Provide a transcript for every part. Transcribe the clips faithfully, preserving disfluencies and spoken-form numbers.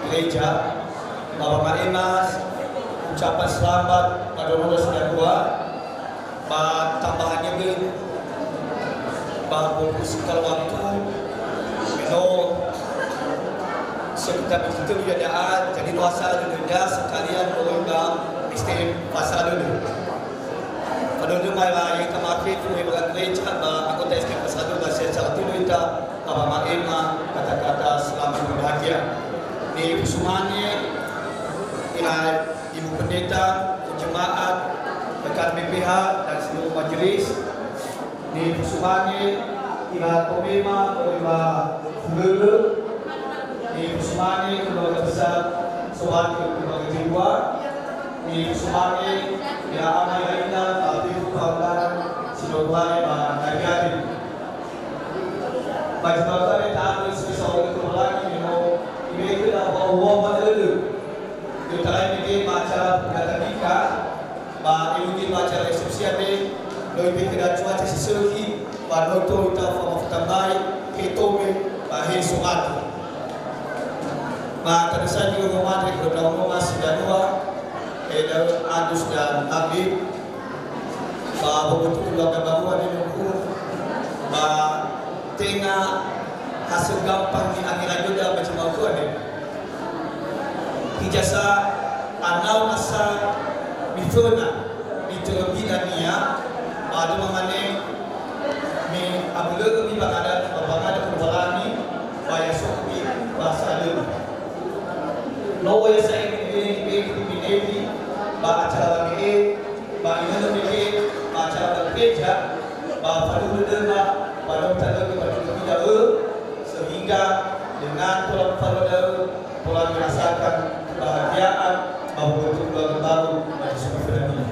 Gereja, ba wama'ema ucapan selamat ba nono-nono si dua, ba tambahannya geu, ba fokus kalau waktu, meno sekitar begitu ya da'a, jadi nuasa ada denda sekalian boleh ba S T M pasal dulu. Pada dulu mai ba yang kami fefu, ba gereja, ba anggota S T M pasal dulu, ba saya salah dulu kita, Bapa Ma'ema, kata-kata selamat berbahagia. Nifosumange ira Ibu Pendeta, jemaat, rekan B P H, dan seluruh majelis. Nifosumange ira tomema, tomema fulölö. Nifosumange keluarga besar Sohatu keluarga kedua. Nifosumange ira ama ira ina, ba fefu fa'aundangan si no tohare ba Nagari. Ba zi ba tare ta'andrö si bisa oleh Tuhan lagi, meno ibe'e khöda ba uwa ba dödö. I'otarai mege ba acara penggatabika, ba elugi ba acara resepsi ame, no ibe'e khöda cuaca si sökhi, ba no ito ita famafutambai, he tome, ba he somatu. Ba tanö sa zi no mane khöda Romo si danua, e da'ö Agus dan Habib, Ba wa'otu keluarga baru ane nunggu, ba tenga ha segampang ni'angeragöda ba jema'a ane. Hiza sa anau nasa miföna, mitörö bidania, ba döma mane me abölö'ö mi ba ngada, ba ngada keluarani, ba ya so'ö mi ba sa'alö'ö. No ya sa'e me, me, me, me, ba acara lame'e, Ba inönö mege ba acara gereja, ba faduhu dödöma, ba no tanögö ba dödömi da'ö, sehingga dengan tola mufalua da'ö, tola merasakan kebahagiaan ba wa'otu keluarga baru ba Yesus Kristus.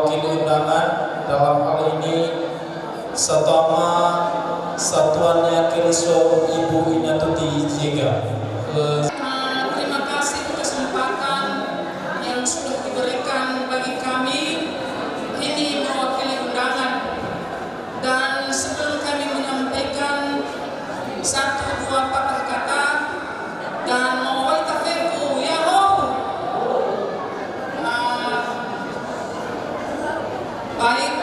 Mewakili undangan dalam hal ini, Satama Satuannya Keriso Ibu Inatuti Ziega. Eh, Terima kasih kesempatan yang sudah diberikan bagi kami ini mewakili undangan. Dan sebelum kami menyampaikan satu dua patah kata dan mau wali tafeku, yahoo! Ah, baik,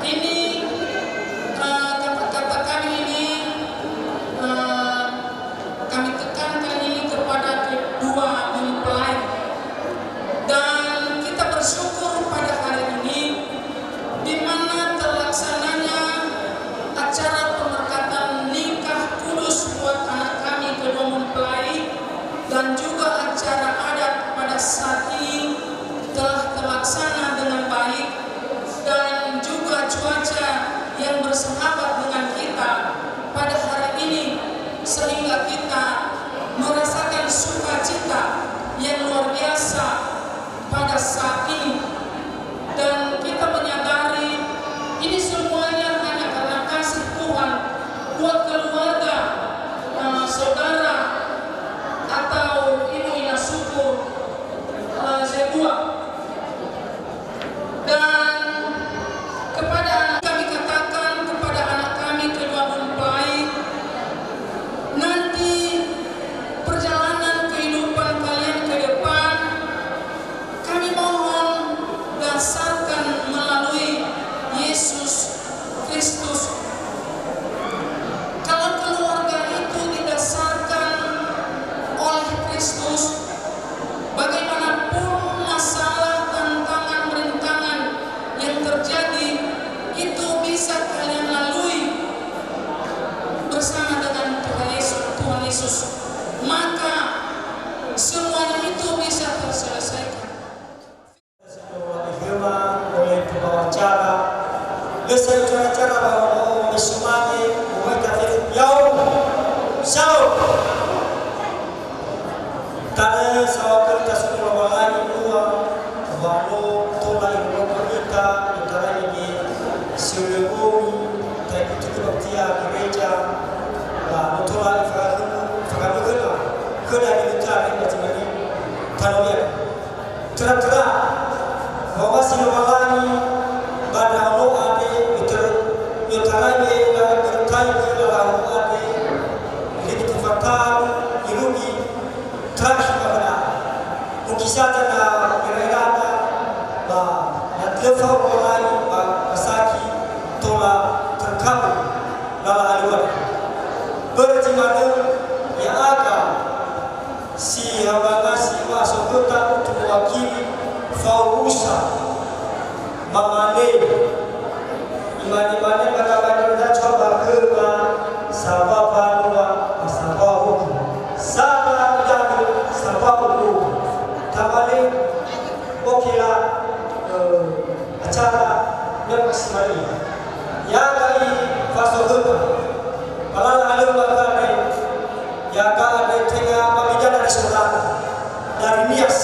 ini, eh, kata-kata kami ini, eh, kami tekankan ini kepada kedua mempelai. Dan kita bersyukur pada hari ini, di mana terlaksananya acara pemberkatan nikah kudus buat anak kami kedua mempelai, dan juga acara adat pada saat ini telah terlaksana dengan baik, dan juga cuaca yang bersahabat dengan kita pada hari ini, sehingga kita merasakan sukacita yang luar biasa pada saat ini. Dan kita menyadari ini semuanya hanya karena kasih Tuhan buat keluarga, eh, saudara atau ibu ina suku, eh, Zebua. Dan kepada kami katakan kepada anak kami kedua mempelai, nanti perjalanan kehidupan kalian ke depan, kami mohon dasarkan melalui Yesus Kristus. Kalau keluarga itu didasarkan oleh Kristus, bagaimanapun masalah, tantangan, rintangan yang terjadi, itu bisa kalian lalui bersama dengan Tuhan Yesus, Tuhan Yesus. Maka semuanya itu bisa terselesaikan. Lö sa cara-cara ba wa'omesumange, umaita fefu, yao, sao. Tanö saohagölö tasuno Lowalangi ua, wa no tola irorogö ita, itarai mege si lö bongi, taikutuku baktia gereja, ba no tola ifagagölö, ifagagölö khöda gereja, ba zi mane, tanö ia. Tera-tera, wa omasi Lowalangi ba ndraono andre, me terö-, me tarai me na bertai me lalau andre, irege tefatau, irugi, terakhir ba khöda. Mungkin saja na ira-irada, ba na tefa Lowalangi ba, ba saki tola terkabul lala alua. Börö zi manö, ya'aga, Si hambanga si ma'aso khöta utu mewakili fao usa. Mamane, imane-mane ba Raja Coba khöma, sawa banua, sawa huku. Sara udalu, sawa huku. Tamane, okela, eh, acara yang maksimal ini. Ya'aga ifasohöta. Ba lala alua andre, ya'aga andre tenga ba midana di Sorata. Dari Nias,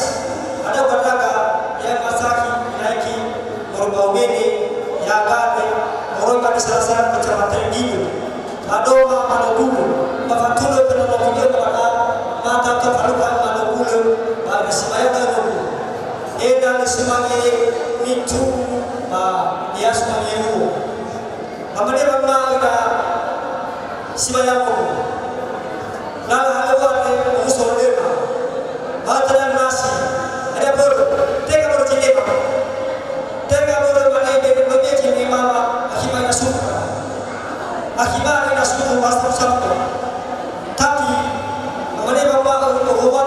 ada baraga yang masaki inaiki moroi ba Umene, ya'aga andre moroi ba di salah-salah kecamatan Digo. Adoma manobulu, ba fatulö khöna mawulia ba mata tafaluka manobulu, ba ira sibayada nobulu. Eda nisumange nitu, ba ya sumange uwo. Ba mane ba ma ira sibayada nobulu. Lala halöŵa andre muso lema. Ba tana nasi. Ada börö, tenga börö zi lema. Tenga börö mane be, be zi lema, akhi ba ina suku. Akhi ba ina suku, ba sabu-sabu. Tapi, mane ba ma, o, o, o,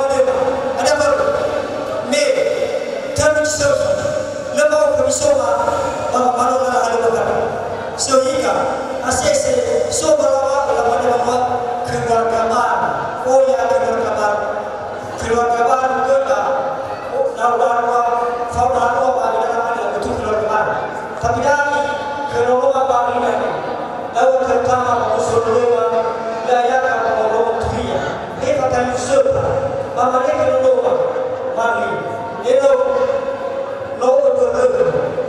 ada börö. Me, tapi zi sökhi. Lö bau kami soma, ba, ba, ba, lala halöŵa kami. Sehingga, asese, so ba lawa, ba, ba, ba, keluarga baru. Oh ya, keluarga baru. Keluarga baru göta, oh, lau darua, fao darua ba ina nama ina betul keluarga baru. Tapi dari keluarga baru ini, lau terutama ba usul lima, daya ka ba lolo turia. He patani usul, ba mane keluarga baru. Elo, no, no, no, no.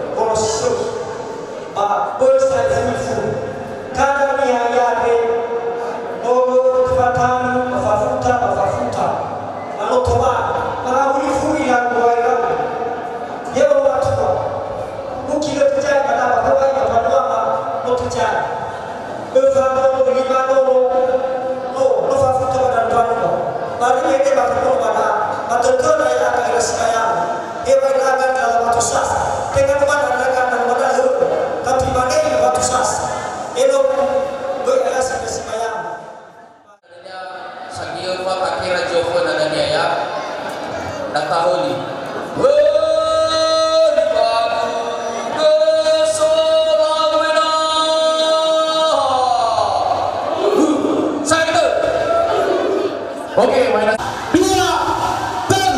Dengan mana, dengan mana, tapi mana waktu sas. Elok, böi ayah sampai sembahyang. Sagiöfa takera ziöfö nadania ya. Datahöli. Höli babu, göso lawena. Saitö. Oke, main. Dua, ten.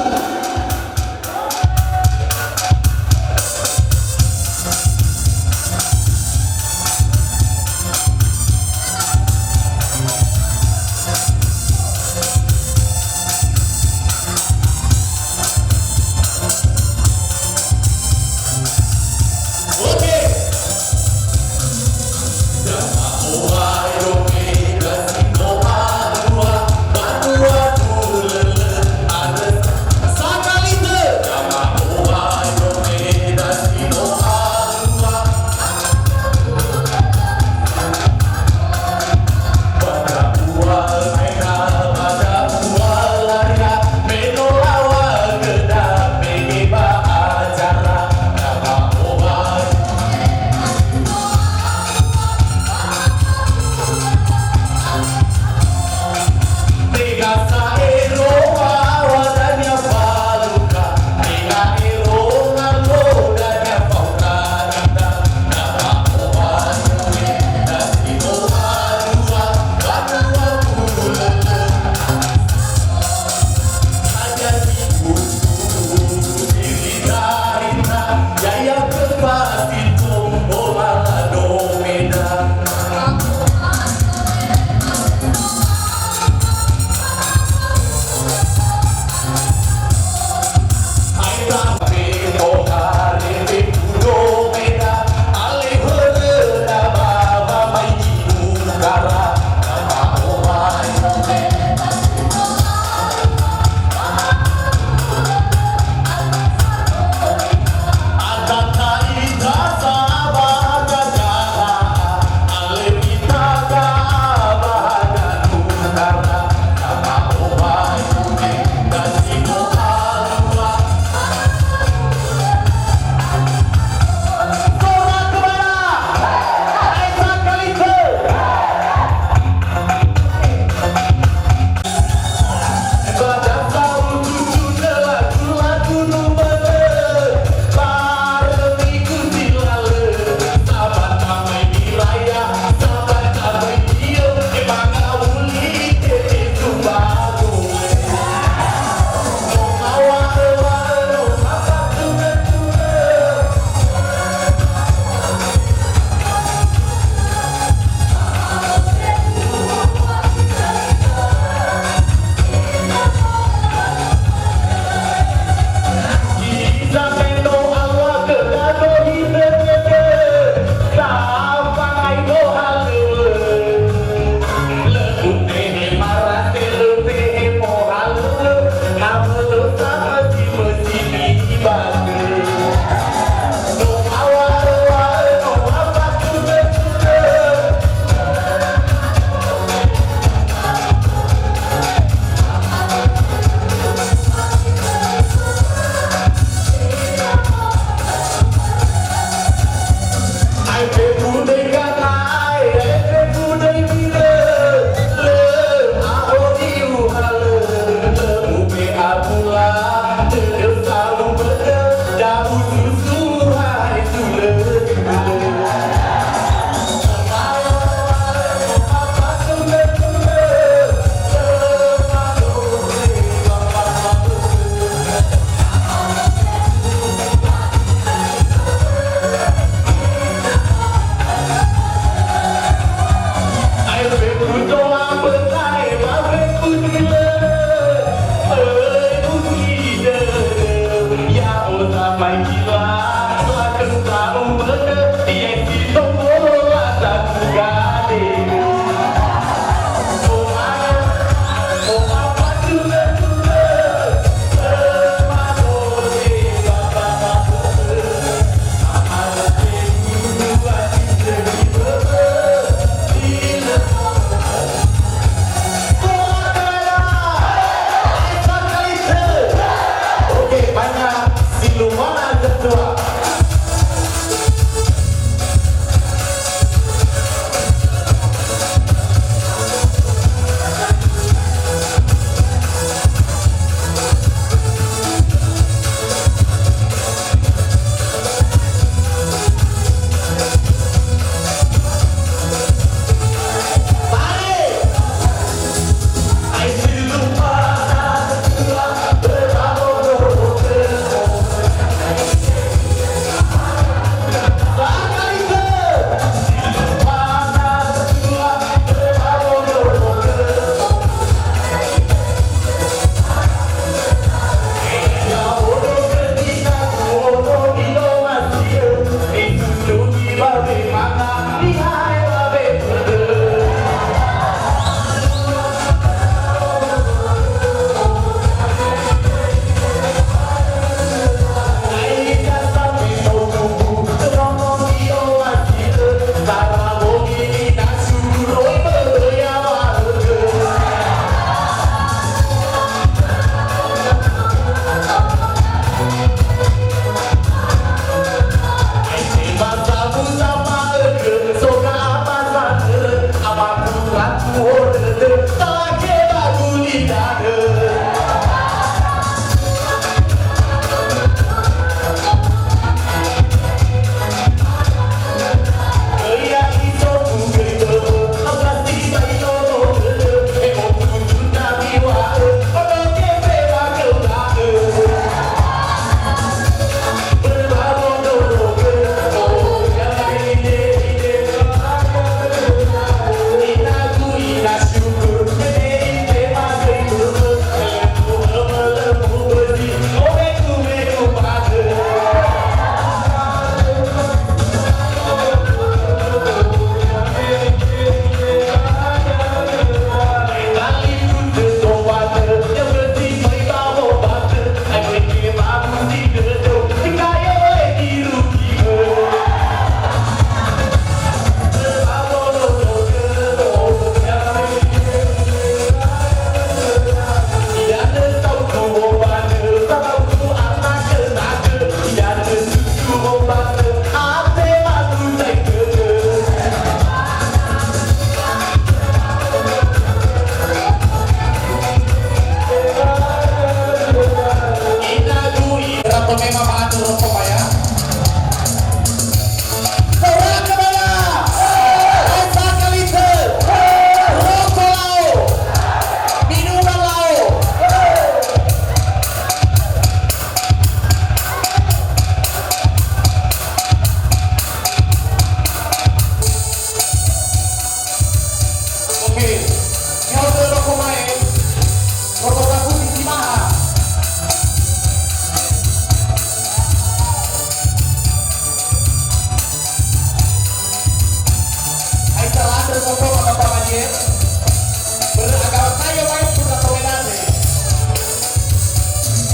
Börö agama kayo main pun atau menane.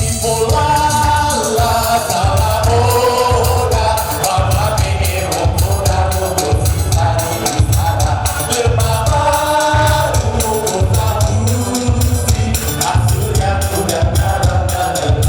Ibolala talaboga, baba me'e rokoda rogo sitani usara. Lö baba rogo sabusi, asuria kuda ngarang-ngarang.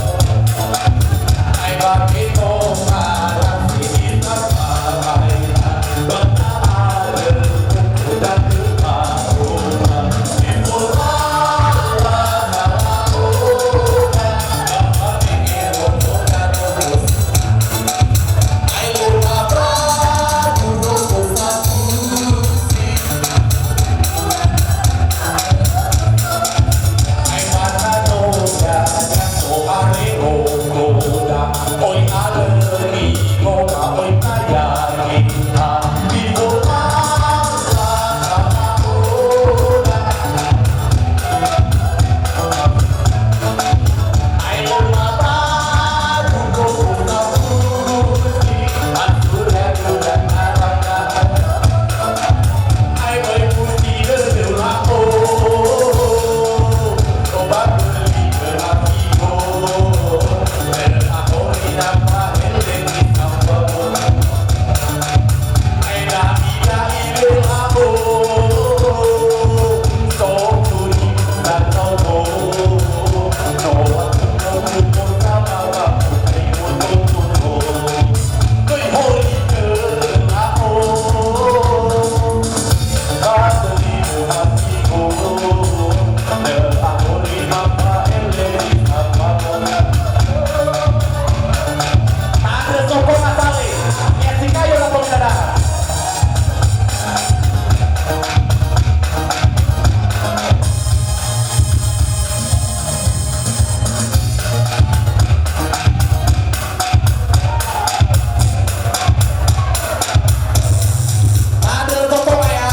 Andrö toko ya.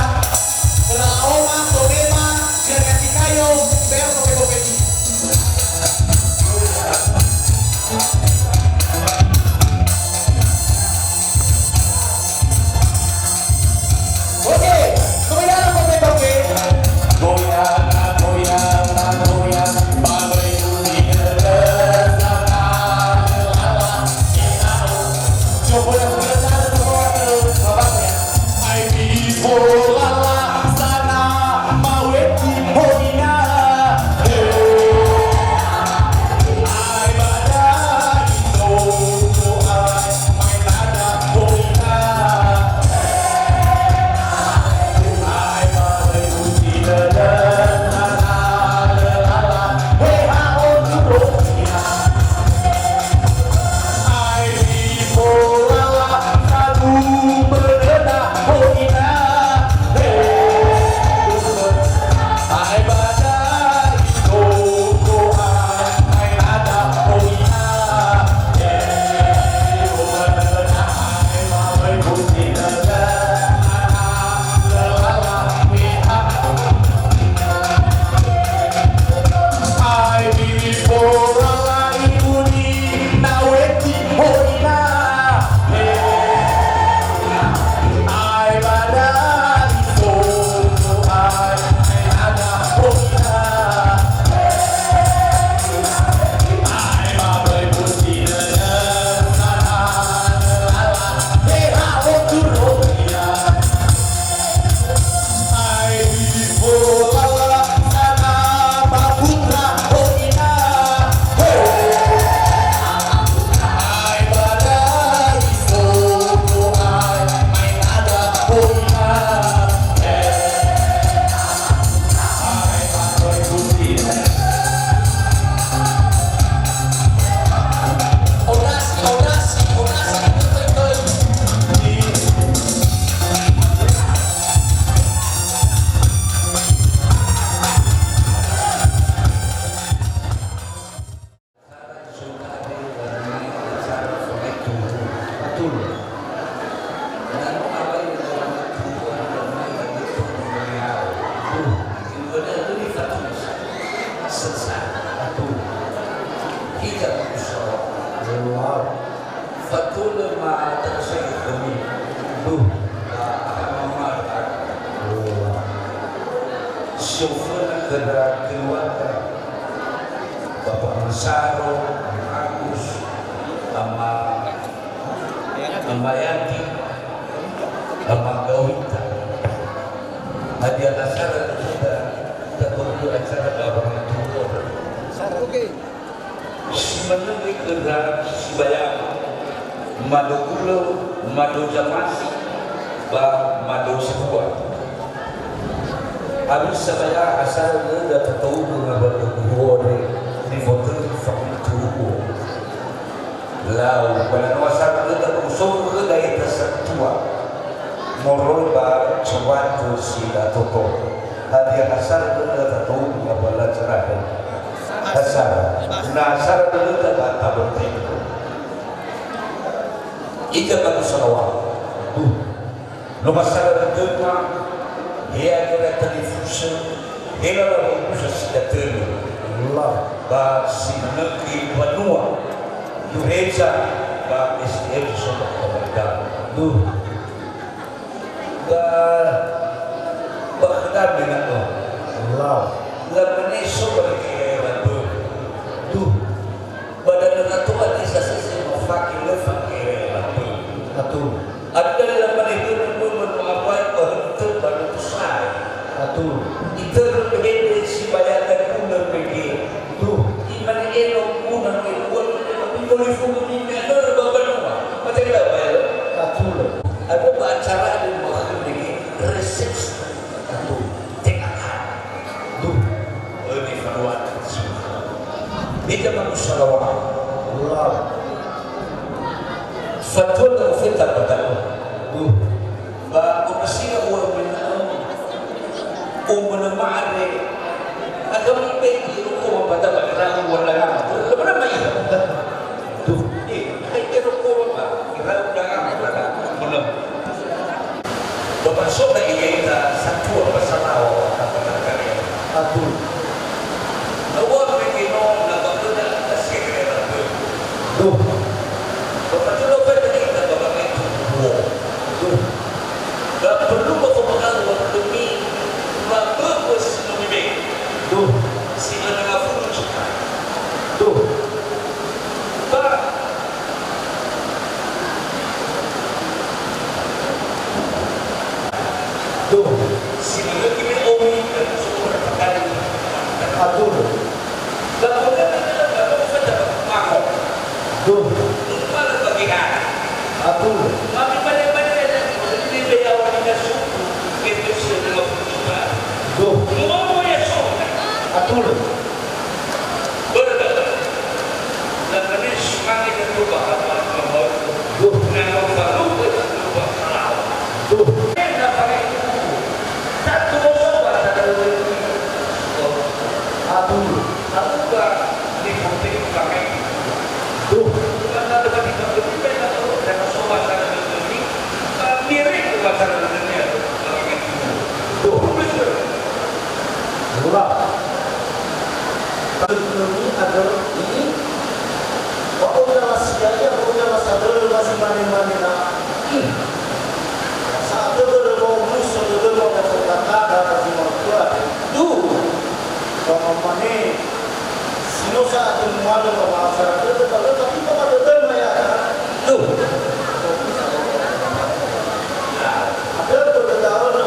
Kera oma, tobema, biar kasih kayo, biar kopi-kopi. Oke, kemudian kopi-kopi. Goyang, goyang, goyang, bagai bunyi. Fatulö ma terasa khömi. Duh. Akan mamar. Saro, Agus, Ama, Ama Yati, Ama Gawita. Hadia asara kita, kita perlu acara apa itu? Oke. Si manö khöda sibaya'ö, mado gulö, mado zamasi, ba mado sambua. Awö sabaya'a asara dödöda tatougu ngawalö guru ore, nifotöi fahutu huo. Lau, ba na no asara dödöda ba usofu khöda ita satua. Moroi ba cowatu si latoto. Hadia asara dödöda tatougu ngawalö cerahe. Asara. Na asara dödöda ba taböteko. Ita bagus salawat. Duh. No ba sara dödöma, he agera talifusö, he lala wa'ubusa si datölö. La. Ba si manö khö mbanua, Gereja, ba S D M so ba Komandan. Duh. Ba, ba khöda mena'ö. La. Lamane so ba gera-gera bö. Duh. Ba danö ato ba desa sese mafake lö fangere lato. Ato. Ada dari lamane hönö mönö no awai ba hönö tö ba no tosae. Ato. Itörö behende si bayada guna bege. Duh. Imane eno guna no ebua no eno bingoli fungu mimi anö ba banua. Materi ba bayada. Ato. Ada ba acara ada mahönö bege resepsi. Ato. Tengahan. Duh. Öne fanua. Beda manusia lawan. Wow. Fatua na ofeta ba da'ö. Duh. Ba omasiga ua mena'ö. Omöna ma'are. Agama ibe di roko ba da'ö ba rahu wa da'ö. Lebana mai. Duh, eh, hai ero koro ba, irau da'a, ba da'a, mönö. Bapak Soda ini kita satua pasalawa, kata-kata kami. Aduh. Awal mungkin no, na ba kena, na segera na. Duh. Bapak Soda, Bapak ini kita, Bapak itu. Duh. Ba perlu ba pemakaru waktu ini, ba bagus lebih baik. Duh. Si mana ngafuru cekah. Duh. Ba. Duh. Si mengerti me omi dan semua perkara. Aduh. Ba pokoknya kita nggak mau saja mango. Duh. Lupa lagi hari. Aduh. Mami pada-pada lagi. Ini beda wanita suku. Itu sih lima puluh juta. Duh. Mau ya soalnya. Aduh. Berkata, dan kami semangat dan berubah apa yang mau. Duh. Nah, mau baru berubah salah. Duh. Nah, pakai itu. Satu boso bahasa dari. Aduh. Satu bah, di samping pakai. Duh. Karena dengan itu, kita tahu, dan sobat saya ini, eh, mirip dengan cara dunia. Duh. Mula. Tentu ada ini. Wa'o ya lasia ya, wa'o ya lasadöl, lasi mane-mane na. Sa'atö dödö wa'o muso dödö wa'o kata-kata, kata si matua. Duh. Wa'o mane. Si no sa'atö mualö ba wa'asara dödö, ba lö, tapi ba dödö ma ya. Duh. Ada dödö da'ö.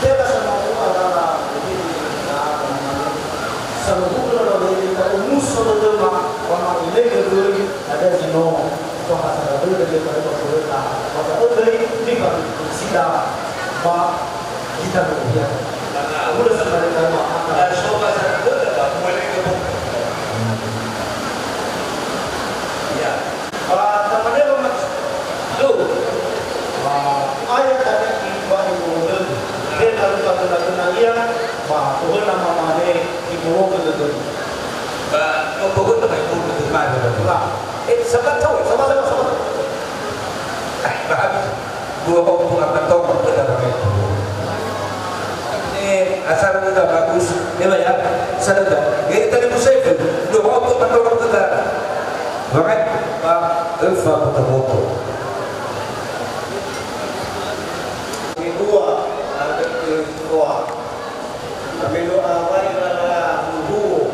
Tera sama ku alala, jadi, na, na, na, saluhuna laweli, ta'omuso dödöma, wama'ilege göi, ada zino, bahasa dödö, jadi, pada bahasa dödö, bahasa dödö, ini, Pak, sida, Pak, kita berhubungan. Udah sebenarnya, Pak, dan so bahasa dödö, Pak, mulai ke buku. Ya. Ba tamane wama-, duh. Ba aya tane iba iwolö. He na luka gena-gena ia, ba tohöna mamane iwolö gena-gena. Ba no tohöna mai iwolö gena-gena. Lah. Eh, sabar tau, sabar, sabar, sabar. Eh, ba habis. Dua waktu akan tahu kita dengan itu. Eh, asal kita bagus, ya, Pak, ya. Asal kita. Jadi tadi Musaifu, dua waktu akan tahu kita. Makanya, Pak, Elva Kutoboto. Kedua, ada kedua. Kami doa baik pada guru.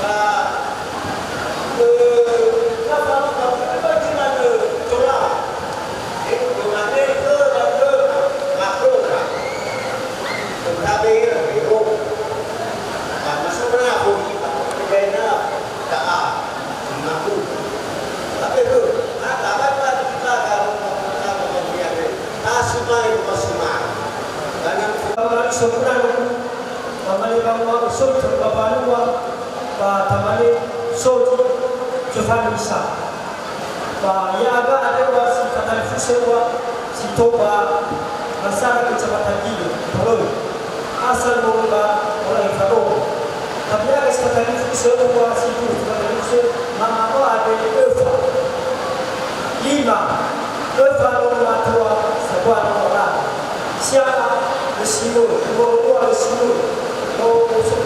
Ba, eh, na falu ba, ba, ba, ba, ba, tola. Eh, domane, eh, ba, eh, makro, ba. Tetapi, eh, bero. Ba, masuk na, kok, ba, ba, na, ta'a, maku. Tapi, eh, ah, tabat, ba, kita, kalau, kalau, kalau, kalau, dia, eh, ah, sumai, rumah sumai. Karena, kalau, kalau, sebulan, Ba mane ba ua uso zi ba banua, ba tamane so zi zofani isa. Ba ya'aga andre ua si fatalifusö ua si tou ba Nasara Kecamatan Gido, Toröi. Asal moroi ba Ora Fadongo. Tapi ya'aga si fatalifusö ua si tou si fatalifusö, mama andre öfa. Lima, öfa nono matua, sambua nono ola. Sia'a, lö si möi, uwa'ö lö si möi. No, so, so,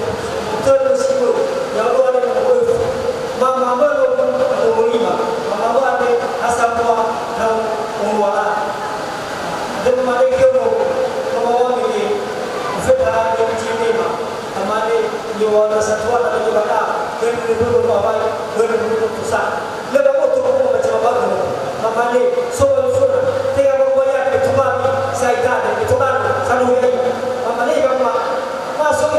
tö lö si möi. Ya'aga andre no öfa. Mama möi no, no lima. Mama möi andre, ha sambua, no, no ola. Andre mama andre keu no, no mama möi, ufeta andre cinema. Tamane, niŵa'ö satua na niŵa'ö, börö-börö bawai, börö-börö pusa. Lö ba oto ko ba jawa baru. Mamane, so ba usona, tega ba waya ke tubani, sai tade, ke tobani, sanu yai. Mamane, ba ma, ma so ba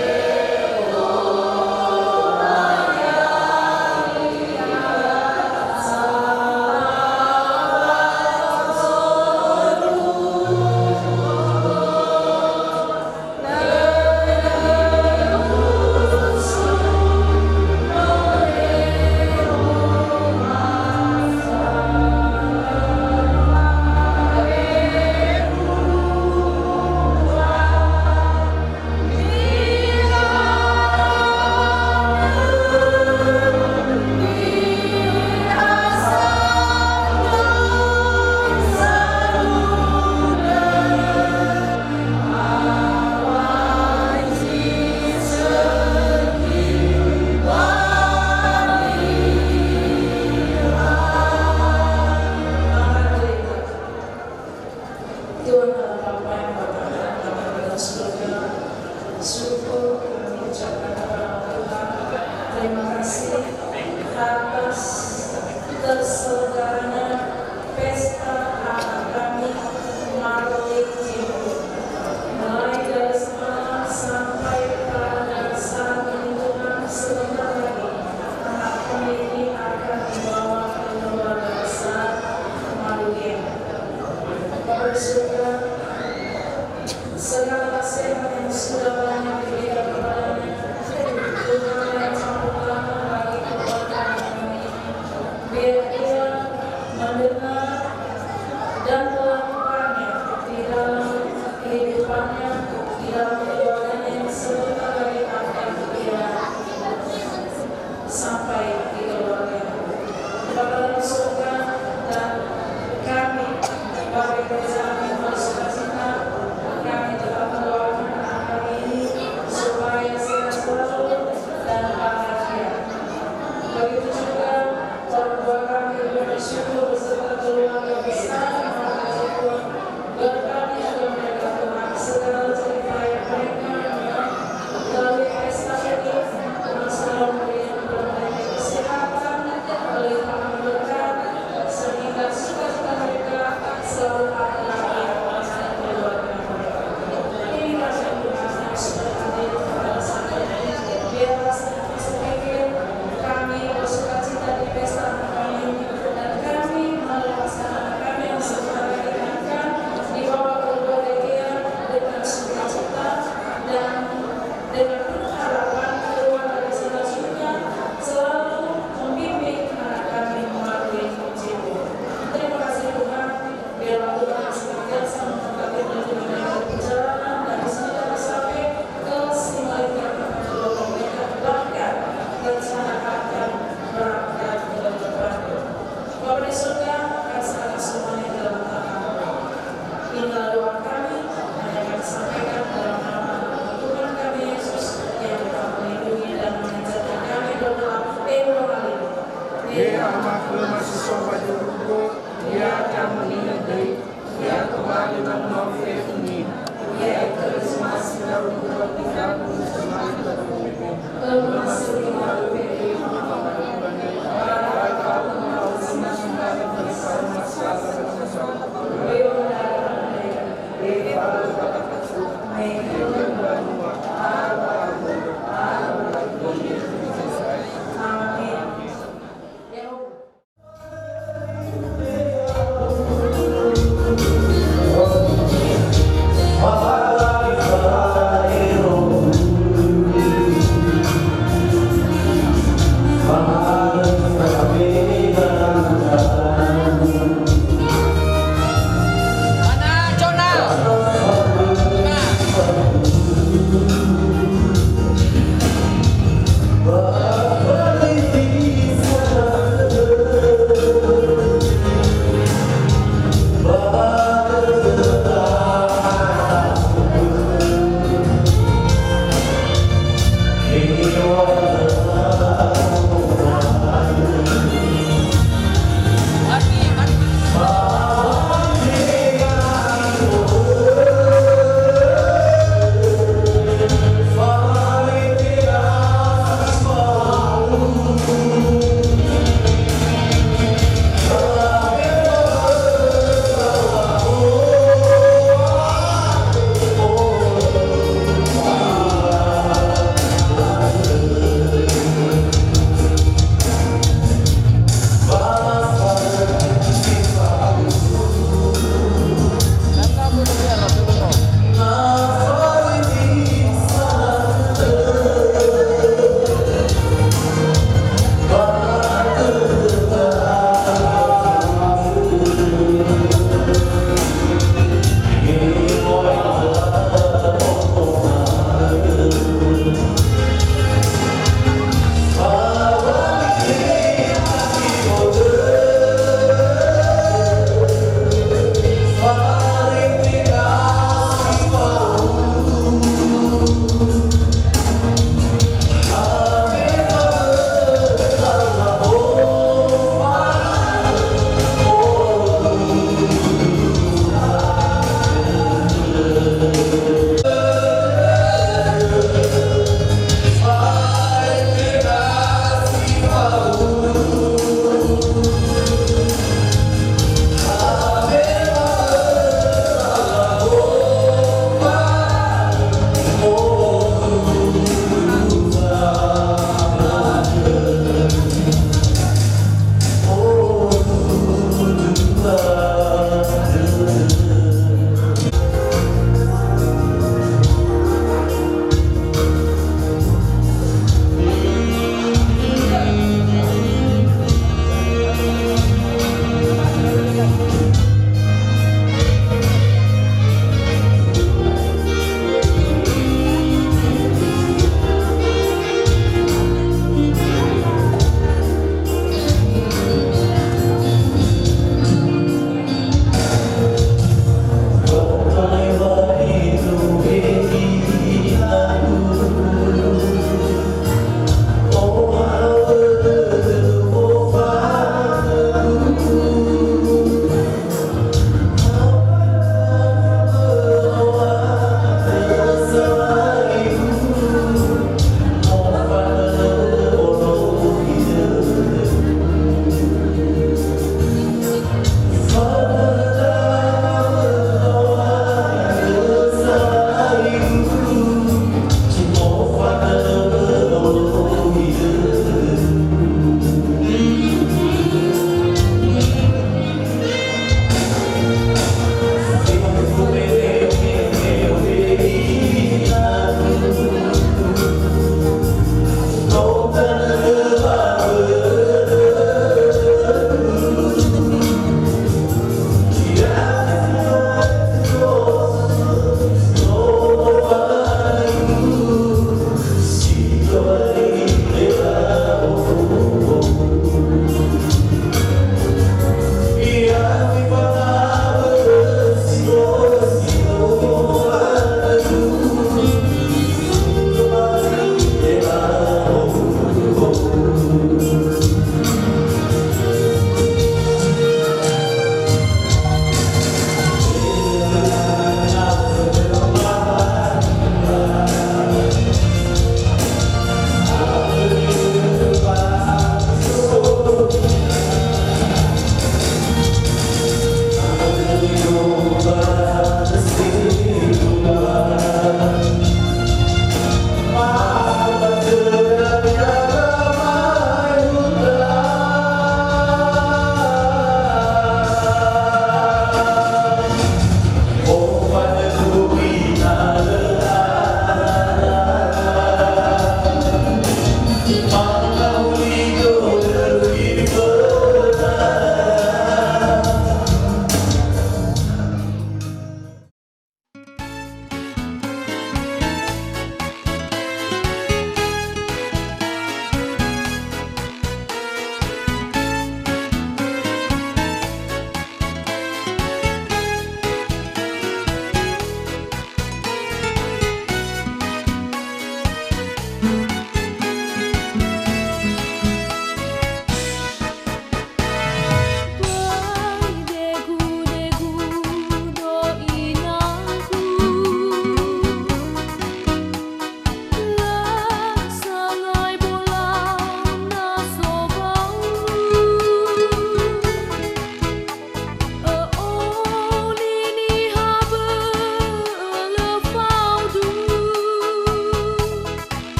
Bapa yang bertakhta di surga, syukur kami ucapkan kepada Tuhan. Terima kasih atas terselenggaranya pesta anak kami, Marley Jimbo. Mulai dari semalam sampai pada saat ini, Tuhan, sebentar lagi anak kami ini akan dibawa ke keluarga besar Marley. Bapa di surga, segala nasihat yang sudah banyak diberikan kepadanya, Tuhan yang campur tangan bagi keluarga kami ini. Biar ia mendengar dan melakukannya di dalam kehidupannya, di dalam keluarganya yang sebentar lagi akan ia sampai di keluarga. Bapa dalam surga, dan kami, bagi gereja kami, bersukacita, kami tetap mendoakan anak kami ini supaya sehat selalu dan bahagia. Begitu juga orang tua kami bersyukur beserta keluarga besar, Bapak Joko, berkati juga mereka, Tuhan, segala jerih payah mereka, melalui pesta ini, Tuhan selalu memberikan kepada mereka kesehatan, melimpahkan berkat, sehingga sukacita mereka selalu ada lagi dalam keluarga mereka. Ini kami, Tuhan, yang sudah hadir pada saat ini. Biarlah sedikit kami bersukacita di pesta kami, dan kami melaksanakan yang sudah diingatkan, dibawa keluarga dia dengan sukacita dan dengan penuh harapan keluarga selanjutnya selalu membimbing anak kami melalui Injil. Terima kasih, Tuhan. Biarlah Tuhan senantiasa memberkati mereka dalam perjalanan dari sini sampai ke Simalingam, bahkan rencana akan berangkat ke depan. Bapa di surga, kasih atas semuanya dalam tangan. Inilah doa kami, hanya kami sampaikan dalam nama Tuhan kami Yesus yang telah melindungi dan mengajarkan kami berdoa. Amin. He Ama, khöma si so ba zorugo, ia Kamu niha döi, ia tobali ba nua fefu-Nia, ia Itörösi ndra'ugö ba tifönu,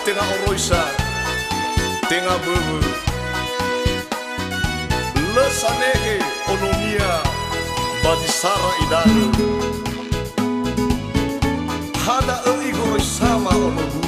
Tenga oroisa, tenga böwö. Lö sanehe ononia ba zi sara idanö. Ha da'ö igoroisama onogu.